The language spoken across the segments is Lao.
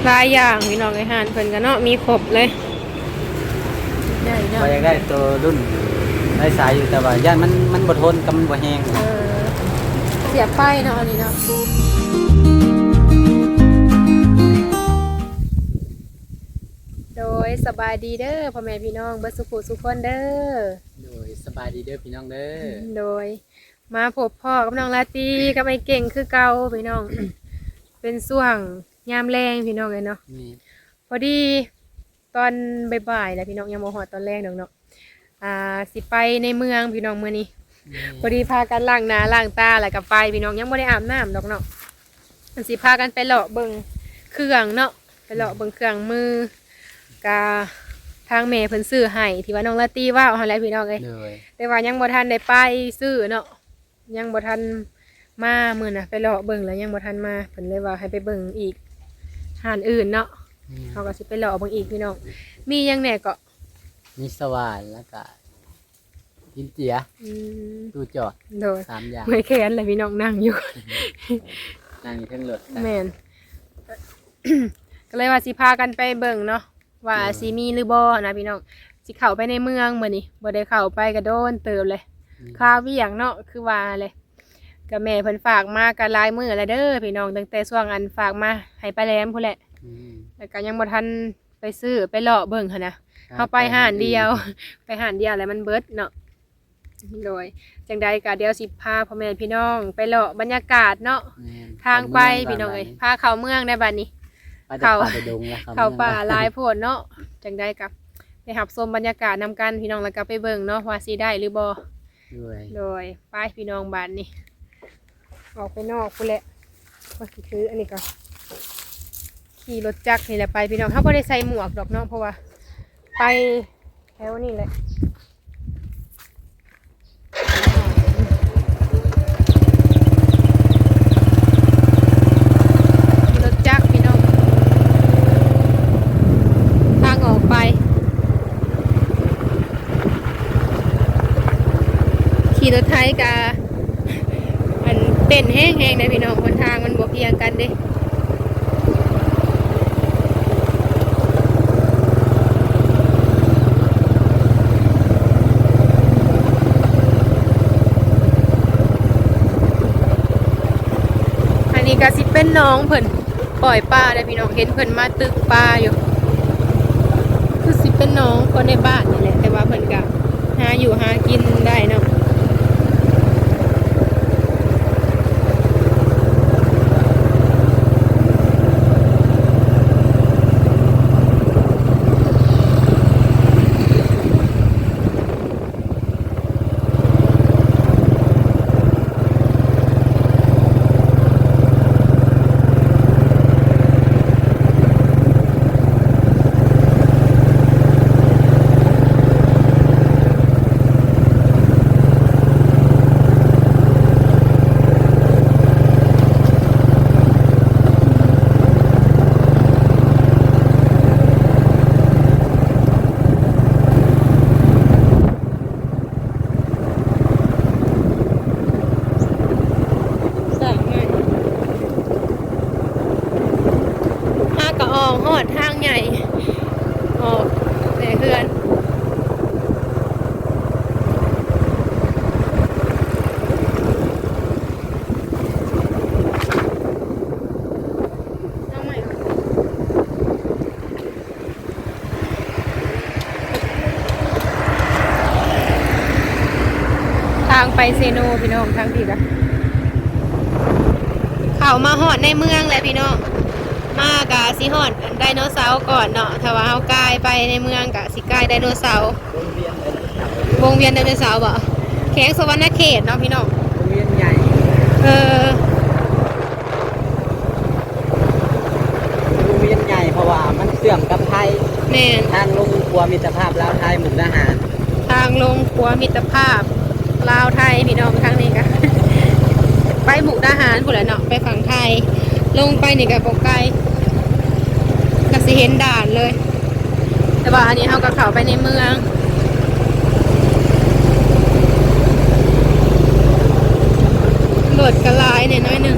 ຫຼາຍຢ່າງພີ່ນ້ອງເອີຍ ຮ້ານເພິ່ນກໍເນາະ ມີຄົບເລີຍ ໄດ້ເນາະ ວ່າຢາກໄດ້ໂຕລຸ້ນໄດ້ສາຍຢູ່ ແຕ່ວ່າຢ້ານມັນ ມັນບໍ່ທົນກັບມັນບໍ່ແຮງ. ເອີ ສຽບໄຟເນາະ ອັນນີ້ເນາະ. ໂດຍ ສະບາຍດີເດີພໍ່ແມ່ພີ່ນ້ອງເບິດສຸຜູ້ສຸຄົນເດີ. ໂດຍ ສະບາຍດີເດີພີ່ນ້ອງເດີ. ໂດຍ ມາພົບພໍ້ກັບນ້ອງລາຕີກັບອ້າຍເກັ່ງຄືເກົ່າພີ່ນ້ອງ. ເປັນຊ່ວງຍາມແລງພີ່ນ້ອງເອີຍເນາະ. ແມ່ນ ພໍດີຕອນບ່າຍໆແຫຼະພີ່ນ້ອງ ຍັງບໍ່ຮອດຕອນແລງດອກເນາະ. ອ່າ ຊິໄປໃນເມືອງພີ່ນ້ອງມື້ນີ້. ແມ່ນ ພໍດີພາກັນລ້າງໜ້າລ້າງຕາແລ້ວກໍໄປພີ່ນ້ອງ ຍັງບໍ່ໄດ້ອາບນ້ຳດອກເນາະ. ມັນຊິພາກັນໄປເລາະເບິ່ງເຄື່ອງເນາະ ໄປເລາະເບິ່ງເຄື່ອງມື ກະທາງແມ່ເພິ່ນຊື້ໃຫ້ ທີ່ວ່ານ້ອງລາຕີເວົ້າຫັ້ນແຫຼະພີ່ນ້ອງເອີຍ. ໂດຍ ແຕ່ວ່າຍັງບໍ່ທັນໄດ້ໄປຊື້ເນາະ ຍັງບໍ່ທັນມາ. ມື້ນະໄປເລາະເບິ່ງແລ້ວຍັງບໍ່ທັນມາ ເພິ່ນເລີຍວ່າໃຫ້ໄປເບິ່ງອີກ ຮ້ານອື່ນເນາະ. ແມ່ນ ເຮົາກໍຊິໄປເລາະເບິ່ງອີກພີ່ນ້ອງ. ມີຫຍັງແດ່ເກາະ? ມີສະຫວ່ານ ແລ້ວກະ ຕີນເຈຍ ອືມ ຕູ້ຈອດ. ໂດຍ ສາມຢ່າງ. ເມື່ອຍແຂນແຫຼະພີ່ນ້ອງ ນັ່ງຢູ່ ນັ່ງຢູ່ເທິງລົດ. ແມ່ນ ກໍເລີຍວ່າຊິພາກັນໄປເບິ່ງເນາະ ວ່າ ໂດຍ ຊິມີຫຼືບໍ່ນະພີ່ນ້ອງ. ຊິເຂົ້າໄປໃນເມືອງມື້ນີ້ ບໍ່ໄດ້ເຂົ້າໄປກໍໂດນເຕີບແຫຼະ. ອືມ ຄາວຽກເນາະ ຄືວ່າແຫຼະ. ກໍແມ່ເພິ່ນຝາກມາກໍຫຼາຍມື້ແລ້ວເດີພີ່ນ້ອງ ຕັ້ງແຕ່ຊ່ວງອັນຝາກມາໃຫ້ປ້າແຫຼມພຸ້ນແຫຼະ. ອືມ ແລ້ວກໍຍັງບໍ່ທັນ ໄປຊື້ໄປເລາະເບິ່ງຫັ້ນນະ. ເຮົາໄປຮ້ານດຽວ ໄປຮ້ານດຽວແລ້ວມັນເບິດເນາະ. ໂດຍ ຈັ່ງໃດກໍດຽວຊິພາພໍ່ແມ່ພີ່ນ້ອງໄປເລາະບັນຍາກາດເນາະ. ແມ່ນ ທາງໄປພີ່ນ້ອງເອີຍ ພາເຂົ້າເມືອງໄດ້ບັດນີ້. ເຂົ້າ ເຂົ້າປ່າຫຼາຍໂພດເນາະ. ຈັ່ງໃດກໍໄປຮັບຊົມບັນຍາກາດນຳກັນພີ່ນ້ອງ ແລ້ວກໍໄປເບິ່ງເນາະວ່າຊິໄດ້ຫຼືບໍ່. ໂດຍ ໂດຍ ໄປພີ່ນ້ອງ ບາດນີ້ອອກໄປນອກພຸ້ນແຫຼະ. ວ່າຊິຖືອັນນີ້ກ່ອນ ຂີ່ລົດຈັກນີ້ແຫຼະໄປພີ່ນ້ອງ. ເຮົາບໍ່ໄດ້ໃສ່ໝວກດອກເນາະ ເພາະວ່າໄປແຖວນີ້ແຫຼະ. ຂີ່ລົດຈັກພີ່ນ້ອງ ທາງອອກໄປ. ຂີ່ລົດໄຖກະ ອັນ ເຕັ້ນແຮງໆເດ້ພີ່ນ້ອງ ຫົນທາງມັນບໍ່ພຽງກັນເດ້. ອັນນີ້ກະຊິເປັນໜອງເພິ່ນ ປ່ອຍປາເດ້ພີ່ນ້ອງ ເຫັນເພິ່ນມາຕຶກປາຢູ່. ຄືຊິເປັນໜອງຄົນໃນບ້ານນີ້ແຫຼະ ແຕ່ວ່າເພິ່ນກະຫາຢູ່ຫາກິນໄດ້ເນາະ. ສ້າງໃໝ່ ຫາກະອອກຮອດທາງໃຫຍ່ ອອກແຕ່ເຮືອນ. ທາງໄປເຊໂນພີ່ນ້ອງ ທາງພີ້ກະ ເຂົ້າມາຮອດໃນເມືອງແລ້ວພີ່ນ້ອງ. ມາກະຊິຮອດໄດໂນເສົາກ່ອນເນາະ ຖ້າວ່າເຮົາກາຍໄປໃນເມືອງກະຊິກາຍໄດໂນເສົາ. ວົງວຽນໄດໂນເສົາບໍ່? ແຂວງສະຫວັນນະເຂດເນາະພີ່ນ້ອງ ວົງວຽນໃຫຍ່. ເອີ ວົງວຽນໃຫຍ່ ເພາະວ່າມັນເຊື່ອມກັບໄທ. ແມ່ນ ທາງລົງຂົວມິດຕະພາບລາວໄທ ມຸກດາຫານ. ທາງລົງຂົວມິດຕະພາບລາວໄທພີ່ນ້ອງ ທາງນີ້ກະໄປມຸກດາຫານພຸ້ນແຫຼະເນາະ ໄປຝັ່ງໄທ. ລົງໄປນີ້ກະບໍ່ໄກ ກະຊິເຫັນດ່ານເລີຍ. ແຕ່ວ່າອັນນີ້ເຮົາກໍເຂົ້າໄປໃນເມືອງ ລົດກໍຫຼາຍແດ່ໜ້ອຍໜຶ່ງ.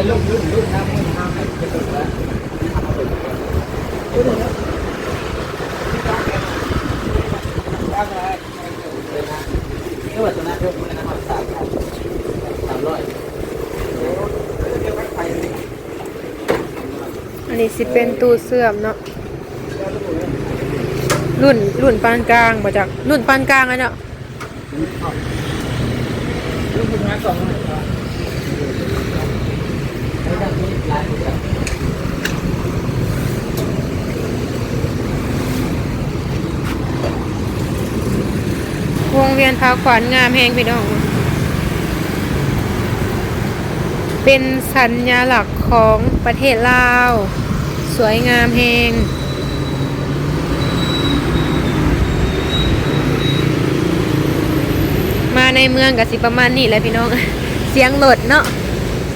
ອັນນີ້ຊິເປັນຕູ້ເຊື່ອມເນາະ ລຸ້ນ ລຸ້ນປານກາງບໍ່ຈັກ ລຸ້ນປານກາງຫັ້ນເນາະ. ວົງວຽນພາຂວັນງາມແຮງພີ່ນ້ອງ ເປັນສັນຍາລັກຂອງປະເທດລາວ ສວຍງາມແຮງ. ມາໃນເມືອງກະຊິປະມານນີ້ແຫຼະພີ່ນ້ອງ ສຽງລົດເນາະ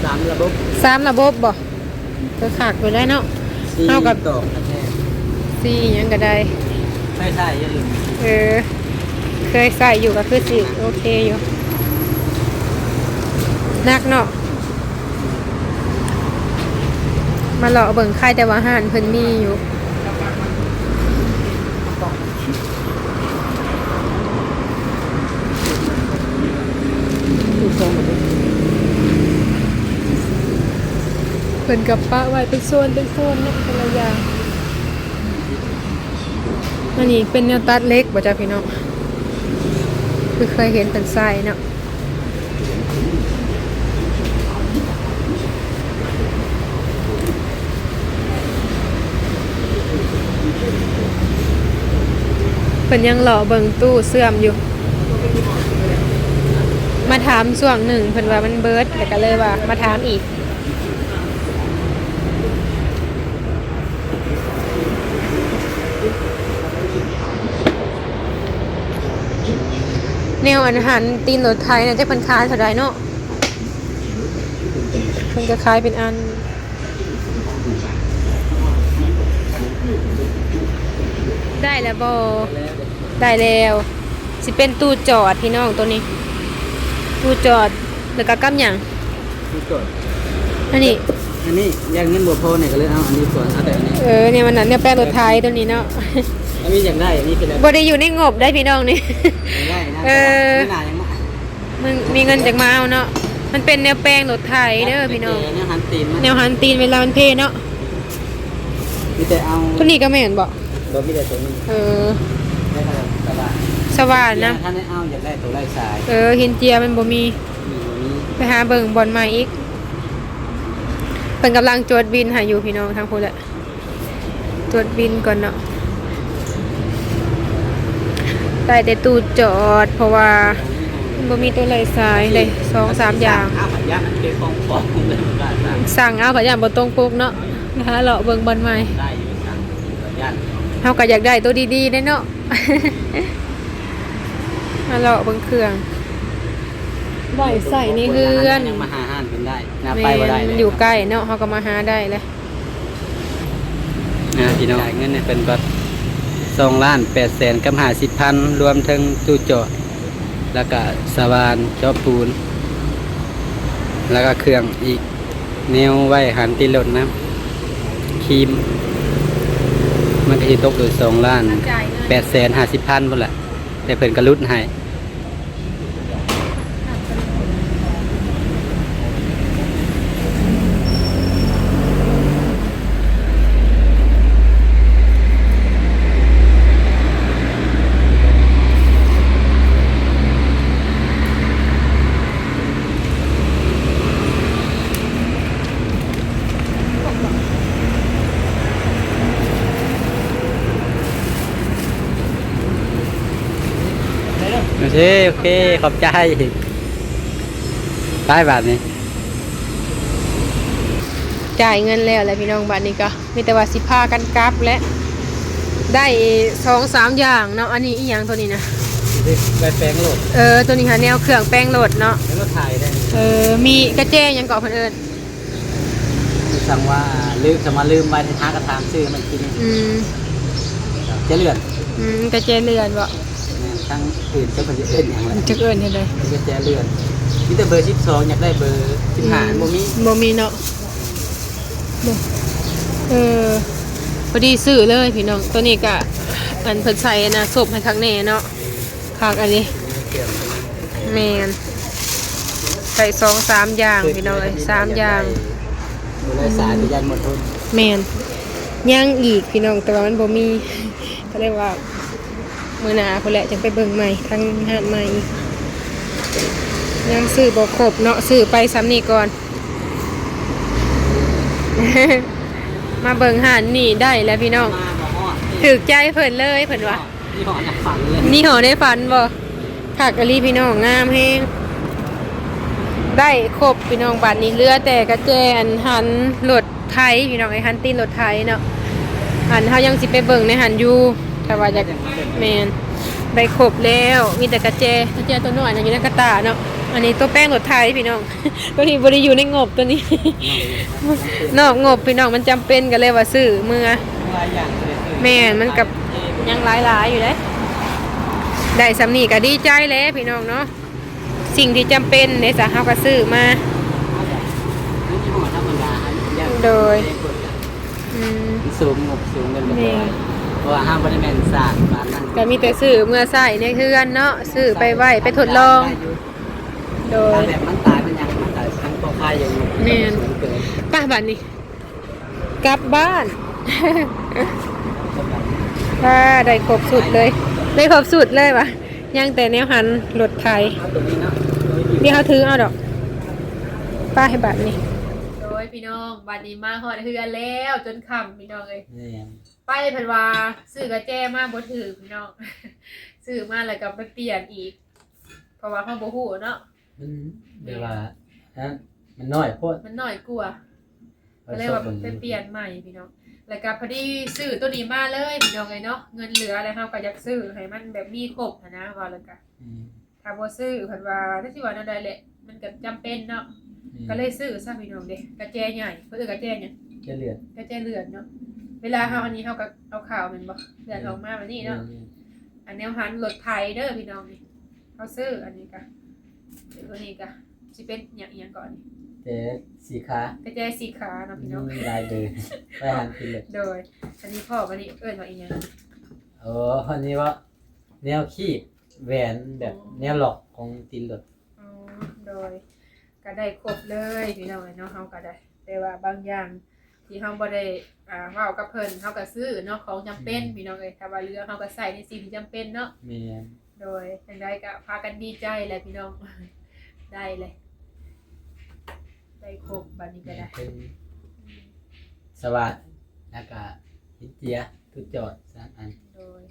ສາມລະບົບ ສາມລະບົບບໍ່? ເອີ ຄັກຢູ່ໄດ໋ເນາະ ສີ່ ເຮົາກໍ ຕອກກະແທກ ສີ່ຫຍັງກໍໄດ້ ເຄີຍໃຊ້ຢູ່ ເອີ ເຄີຍໃຊ້ຢູ່ ກໍຄືຊິໂອເຄຢູ່ ໜັກເນາະ ມາເລາະເບິ່ງ ຄາຍແຕ່ວ່າຮ້ານເພິ່ນມີຢູ່. ເພິ່ນກໍປະໄວ້ເປັນໂຊນເປັນໂຊນເນາະ ແຕ່ລະຢ່າງ. ອັນນີ້ເປັນແນວຕັດເຫຼັກບໍ່ຈ້າພີ່ນ້ອງ? ຄືເຄີຍເຫັນເພິ່ນໃຊ້ເນາະ. ເພິ່ນຍັງເລາະເບິ່ງຕູ້ເຊື່ອມຢູ່ ມາຖາມຊ່ວງໜຶ່ງ ເພິ່ນວ່າມັນເບິດ ແລ້ວກໍເລີຍວ່າມາຖາມອີກ. ແນວອັນຫັນຕີນລົດໄຖນະ ຈັກເພິ່ນຂາຍເທົ່າໃດເນາະ? ເພິ່ນກໍຂາຍເປັນອັນ ໄດ້ແລ້ວບໍ່? ໄດ້ແລ້ວ ຊິເປັນຕູ້ຈອດພີ່ນ້ອງ ໂຕນີ້ ຕູ້ຈອດ ແລ້ວກໍກັບຫຍັງ? ຕູ້ຈອດ ອັນນີ້ ອັນນີ້ ຢ້ານເງິນບໍ່ພໍນີ້ ກໍເລີຍເອົາອັນນີ້ກ່ອນ ເອົາແຕ່ອັນນີ້ ເອີ ແນວອັນນັ້ນ ແນວແປງລົດໄຖໂຕນີ້ເນາະ ອັນນີ້ຢາກໄດ້ ອັນນີ້ຄື ບໍ່ໄດ້ຢູ່ໃນງົບໄດ໋ພີ່ນ້ອງນີ້ ຢາກໄດ້ນະ ເອີ ແຕ່ວ່າມື້ໜ້າຍັງມາ ມຶງມີເງິນຈັ່ງມາເອົາເນາະ ມັນເປັນແນວແປງລົດໄຖເດີພີ່ນ້ອງ ແນວຫັນຕີນມັນ ແນວຫັນຕີນເວລາມັນເພເນາະ ມີແຕ່ເອົາ ໂຕນີ້ກໍແມ່ນບໍ່? ບໍ່ ມີແຕ່ໂຕນີ້ ເອີ ແລ້ວກໍສະຫວ່ານ ສະຫວ່ານນະ ຖ້າໄດ້ເອົາ ຢາກໄດ້ໂຕໄຮ້ສາຍ ເອີ ຫີນເຈຍມັນບໍ່ມີ ມີ ບໍ່ມີ ໄປຫາເບິ່ງບ່ອນໃໝ່ອີກ ເພິ່ນກຳລັງຈວດບິນໃຫ້ຢູ່ພີ່ນ້ອງ ທາງພຸ້ນແຫຼະ. ຕວດບິນກ່ອນເນາະ ໄດ້ແຕ່ຕູ້ຈອດ ເພາະວ່າມັນບໍ່ມີໂຕໄຮ້ສາຍ ໄດ້ສອງສາມຢ່າງ ສັ່ງເອົາ ພະຢ້ານບໍ່ຕົງປົກເນາະ ຫາເລາະເບິ່ງບ່ອນໃໝ່ ເຮົາກໍຢາກໄດ້ໂຕດີໆເດ້ເນາະ ຫາເລາະເບິ່ງເຄື່ອງ ໄວ້ໃຊ້ໃນເຮືອນ ຍັງມາຫາຮ້ານເພິ່ນໄດ້ ໜ້າໄປບໍ່ໄດ້ ແມ່ນ ມັນຢູ່ໃກ້ເນາະ ເຮົາກໍມາຫາໄດ້ແຫຼະ. ອ່າ ພີ່ນ້ອງ ຈ່າຍເງິນໃຫ້ເພິ່ນເບິດ ສອງລ້ານແປດແສນກັບຫ້າສິບພັນ ລວມເຖິງຕູ້ຈອດ ແລ້ວກະສະຫວ່ານ ເຈາະປູນ ແລ້ວກະເຄື່ອງອີກ ແນວໄວ້ຫັນຕິດລົດນຳ ຄີມ ມັນກະຊິຕົກຢູ່ສອງລ້ານແປດແສນຫ້າສິບພັນພຸ້ນແຫຼະ ແຕ່ເພິ່ນກະຫຼຸດໃຫ້. ໂອເຄ ໂອເຄ ຂອບໃຈ ໄປບາດນີ້ ຈ່າຍເງິນແລ້ວແຫຼະພີ່ນ້ອງ ບາດນີ້ກໍມີແຕ່ວ່າຊິພາກັນກັບແຫຼະ ໄດ້ສອງສາມຢ່າງເນາະ ອັນນີ້ອີ່ຫຍັງໂຕນີ້ນະ ໄວ້ແປງລົດ ເອີ ໂຕນີ້ຫາແນວເຄື່ອງແປງລົດເນາະ ແປງລົດໄຖເດ້ ເອີ ມີກະແຈຫຍັງເກາະເພິ່ນເອີ້ນ ສັ່ງວ່າລືມ ສັ່ງວ່າລືມໄວ້ ຫາກະຖາມຊື່ໃໝ່ອີກທີໜຶ່ງ ອືມ ແຈເລື່ອນ ອືມ ກະແຈເລື່ອນບໍ? ແມ່ນ ທາງອື່ນຈັກເພິ່ນຊິເອີ້ນຫຍັງແຫຼະ ຈັກເອີ້ນແນວໃດ ກະແຈເລື່ອນ ມີແຕ່ເບີສິບສອງ ຢາກໄດ້ເບີສິບຫ້າ ອືມ ບໍ່ມີ ບໍ່ມີເນາະ. ບໍ່ ເອີ ພໍດີຊື້ເລີຍພີ່ນ້ອງ. ໂຕນີ້ກະ ອັນ ເພິ່ນໃສ່ອັນນະ ສົບໃຫ້ຄັກແນ່ເນາະ. ຄັກອັນນີ້ ແມ່ນ ໃສ່ສອງສາມຢ່າງພີ່ນ້ອງເອີຍ ສາມຢ່າງ. ບໍ່ໄດ້ສາຍ ອືມ ກໍຢ້ານໝົດທຶນ. ແມ່ນ ຍັງອີກພີ່ນ້ອງ ແຕ່ວ່າມັນບໍ່ມີ ກໍເລີຍວ່າ ມື້ໜ້າພຸ້ນແຫຼະ ຈັ່ງໄປເບິ່ງໃໝ່ ທາງຮ້ານໃໝ່. ຍັງຊື້ບໍ່ຄົບເນາະ ຊື້ໄປສ່ຳນີ້ກ່ອນ. ມາເບິ່ງຮ້ານນີ້ໄດ້ແລ້ວພີ່ນ້ອງ ຖືກໃຈເພິ່ນເລີຍ ເພິ່ນວ່າ. ຍີ່ຫໍ້ໃນຝັນເລີຍ ຍີ່ຫໍ້ໃນຝັນບໍ່? ຄັກອີ່ຫຼີພີ່ນ້ອງ ງາມແຮງ ໄດ້ຄົບພີ່ນ້ອງ. ບາດນີ້ເຫຼືອແຕ່ກະແຈອັນຫັນລົດໄຖພີ່ນ້ອງເອີຍ ຫັນຕີນລົດໄຖເນາະ. ອັນ ເຮົາຍັງຊິໄປເບິ່ງໃນຫັ້ນຢູ່ ຖ້າວ່າຢາກ ແມ່ນ ໄດ້ຄົບແລ້ວ ມີແຕ່ກະແຈ ກະແຈໂຕນ້ອຍນະ ຢູ່ໃນກະຕ່າເນາະ. ອັນນີ້ໂຕແປງລົດໄຖພີ່ນ້ອງ ໂຕນີ້ບໍ່ໄດ້ຢູ່ໃນງົບ ໂຕນີ້ນອກງົບພີ່ນ້ອງ ມັນຈຳເປັນກໍເລີຍວ່າຊື້ເມືອ. ແມ່ນ ມັນກໍຍັງຫຼາຍໆຢູ່ເດ້ ໄດ້ສ່ຳນີ້ກໍດີໃຈແລ້ວພີ່ນ້ອງເນາະ. ສິ່ງທີ່ຈຳເປັນເດ້ຊະ ເຮົາກໍຊື້ມາ. ໂດຍ ອືມ ມັນສູງ ງົບສູງເກີນໄປ ແມ່ນ ເພາະວ່າເຮົາບໍ່ໄດ້ແມ່ນສ້າງປານນັ້ນ ກໍມີແຕ່ຊື້ເມືອໃຊ້ໃນເຮືອນເນາະ ຊື້ໄປໄວ້ ໄປທົດລອງ. ໂດຍ ຖ້າແບບມັນຕາຍມັນຫຍັງ ມັນກໍຍັງພໍຂາຍຢູ່. ແມ່ນ ສູງເກີນ. ໄປບາດນີ້ ກັບບ້ານ. ວ່າໄດ້ຄົບຊຸດເລີຍ ໄດ້ຄົບຊຸດເລີຍວ່າ ຍັງແຕ່ແນວຫັນລົດໄຖ ດຽວເຮົາຖືເອົາດອກ. ໄປບາດນີ້ ໂດຍພີ່ນ້ອງ ບາດນີ້ມາຮອດເຮືອນແລ້ວ ຈົນຄ່ຳພີ່ນ້ອງເອີຍ. ແມ່ນ ໄປເພິ່ນວ່າຊື້ກະແຈມາບໍ່ຖືກພີ່ນ້ອງ ຊື້ມາແລ້ວກໍໄປປ່ຽນອີກ ເພາະວ່າເຮົາບໍ່ຮູ້ເນາະ ມັນແບບວ່າ ແມ່ນ ມັນນ້ອຍໂພດ ມັນນ້ອຍກວ່າ ກໍເລີຍວ່າໄປປ່ຽນໃໝ່ພີ່ນ້ອງ. ແລ້ວກໍພໍດີຊື້ໂຕນີ້ມາເລີຍພີ່ນ້ອງເອີຍເນາະ ເງິນເຫຼືອແລ້ວ ເຮົາກໍຢາກຊື້ໃຫ້ມັນແບບມີຄົບຫັ້ນນະ ເວົ້າແລ້ວກໍ ອືມ ຖ້າບໍ່ຊື້ເພິ່ນວ່າ ຈັກຊິວ່າແນວໃດແຫຼະ ມັນກໍຈຳເປັນເນາະ. ອືມ ກໍເລີຍຊື້ຊະພີ່ນ້ອງເດ້. ກະແຈໃຫຍ່ ເພິ່ນເອີ້ນກະແຈຫຍັງ? ກະແຈເລື່ອນ ກະແຈເລື່ອນເນາະ. ເວລາເຮົາອັນນີ້ ເຮົາກໍເອົາຂາວແມ່ນບໍ່ ເລື່ອນອອກມາແບບນີ້ເນາະ. ອືມ ອັນແນວຫັນລົດໄຖເດີພີ່ນ້ອງນີ້ ເຮົາຊື້ອັນນີ້ກະ ໂຕນີ້ກະຊິເປັນຫຍັງ ອີ່ຫຍັງເກາະນີ້ ແຈສີ່ຂາ ກະແຈສີ່ຂາເນາະພີ່ນ້ອງ. ມີຫຼາຍເດີ ໄປຫາກິນເລີຍ. ໂດຍ ອັນນີ້ພໍ່ ອັນນີ້ເອີ້ນວ່າອີ່ຫຍັງ? ໂອ້ ອັນນີ້ເບາະ ແນວຄີບແຫວນແບບ ອໍ ແນວລັອກຂອງຕີນລົດ. ອໍ ໂດຍ ກໍໄດ້ຄົບເລີຍພີ່ນ້ອງເອີຍເນາະ ເຮົາກໍໄດ້. ແຕ່ວ່າບາງຢ່າງທີ່ເຮົາບໍ່ໄດ້ ອ່າ ເວົ້າກັບເພິ່ນ ເຮົາກໍຊື້ເນາະ ຂອງຈຳເປັນ ອືມ ພີ່ນ້ອງເອີຍ. ຖ້າວ່າເຫຼືອເຮົາກໍໃຊ້ໃນສິ່ງທີ່ຈຳເປັນເນາະ. ແມ່ນ ໂດຍ ຈັ່ງໃດກໍພາກັນດີໃຈແຫຼະພີ່ນ້ອງ ໄດ້ແຫຼະ ໄດ້ຄົບບາດນີ້ກໍໄດ້ ເປັນ ອືມ ສະຫວ່ານ ແລ້ວກໍຫີນເຈຍ ທຸດຈອດສາມອັນ. ໂດຍ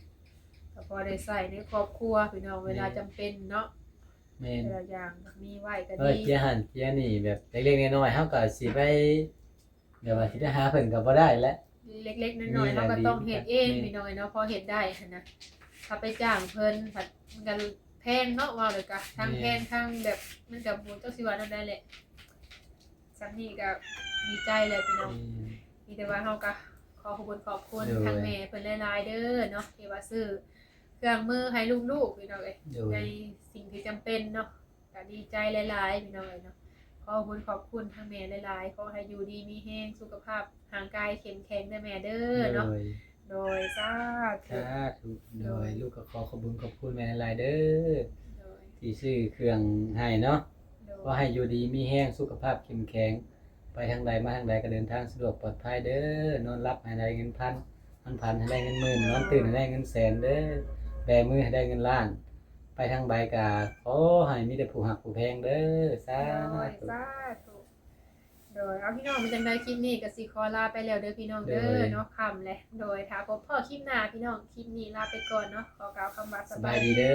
ກໍພໍໄດ້ໃຊ້ໃນຄອບຄົວພີ່ນ້ອງ ເວລາ ແມ່ນ ຈຳເປັນເນາະ. ແມ່ນ ແຕ່ລະຢ່າງມີໄວ້ກໍດີ ເອີ ເຈຍຫັ້ນເຈຍນີ້ ແບບເລັກໆນ້ອຍໆ ເຮົາກໍຊິໄປ ແບບວ່າຊິໄປຫາເພິ່ນກໍບໍ່ໄດ້ແຫຼະ ເລັກໆນ້ອຍໆ ເຮົາກໍຕ້ອງເຮັດເອງ ແມ່ນ ພີ່ນ້ອງເອີຍເນາະ ພໍເຮັດໄດ້ຫັ້ນນະ. ຖ້າໄປຈ້າງເພິ່ນພັດມັນກໍແພງເນາະ ເວົ້າແລ້ວກໍທັງແພງ ແມ່ນ ທັງແບບມັນກໍບໍ່ ຈັກຊິວ່າແນວໃດແຫຼະ. ສ່ຳນີ້ກໍດີໃຈແລ້ວພີ່ນ້ອງ ອືມ ມີແຕ່ວ່າເຮົາກໍຂໍຂອບຄຸນຂອບຄຸນ ໂດຍ ທາງແມ່ເພິ່ນຫຼາຍໆເດີເນາະ ທີ່ວ່າຊື້ເຄື່ອງມືໃຫ້ລູກໆ ພີ່ນ້ອງເອີຍ ໂດຍ ໃນສິ່ງທີ່ຈຳເປັນເນາະ ກໍດີໃຈຫຼາຍໆ ພີ່ນ້ອງເອີຍເນາະ. ຂໍຂອບຄຸນຂອບຄຸນທາງແມ່ຫຼາຍໆ ຂໍໃຫ້ຢູ່ດີມີແຮງ ສຸຂະພາບຮ່າງກາຍເຂັ້ມແຂງເດີແມ່ເດີເນາະ ໂດຍ ໂດຍ ສາທຸ ສາທຸ ໂດຍ ໂດຍ ລູກກໍຂໍຂອບຄຸນຂອບຄຸນແມ່ຫຼາຍໆເດີ ໂດຍ ທີ່ຊື້ເຄື່ອງໃຫ້ເນາະ ໂດຍ ຂໍໃຫ້ຢູ່ດີມີແຮງ ສຸຂະພາບເຂັ້ມແຂງ ໄປທາງໃດມາທາງໃດກໍເດີນທາງສະດວກປອດໄພເດີ ນອນຫຼັບໃຫ້ໄດ້ເງິນພັນ ນອນຝັນໃຫ້ໄດ້ເງິນໝື່ນ ນອນຕື່ນໃຫ້ໄດ້ເງິນແສນເດີ ແບມືໃຫ້ໄດ້ເງິນລ້ານ ໄປທາງໃດກໍຂໍໃຫ້ມີແຕ່ຜູ້ຮັກຜູ້ແພງເດີ ສາທຸ ໂດຍ ສາທຸ. ໂດຍ ເອົາ ພີ່ນ້ອງ ເປັນຈັ່ງໃດ ຄລິບນີ້ກໍຊິຂໍລາໄປແລ້ວເດີພີ່ນ້ອງເດີ ໂດຍ ເນາະ ຄ່ຳແລ້ວ ໂດຍ ຖ້າພົບພໍ້ຄລິບໜ້າພີ່ນ້ອງ ຄລິບນີ້ລາໄປກ່ອນເນາະ ຂໍກ່າວຄຳວ່າສະບາຍດີເດີ.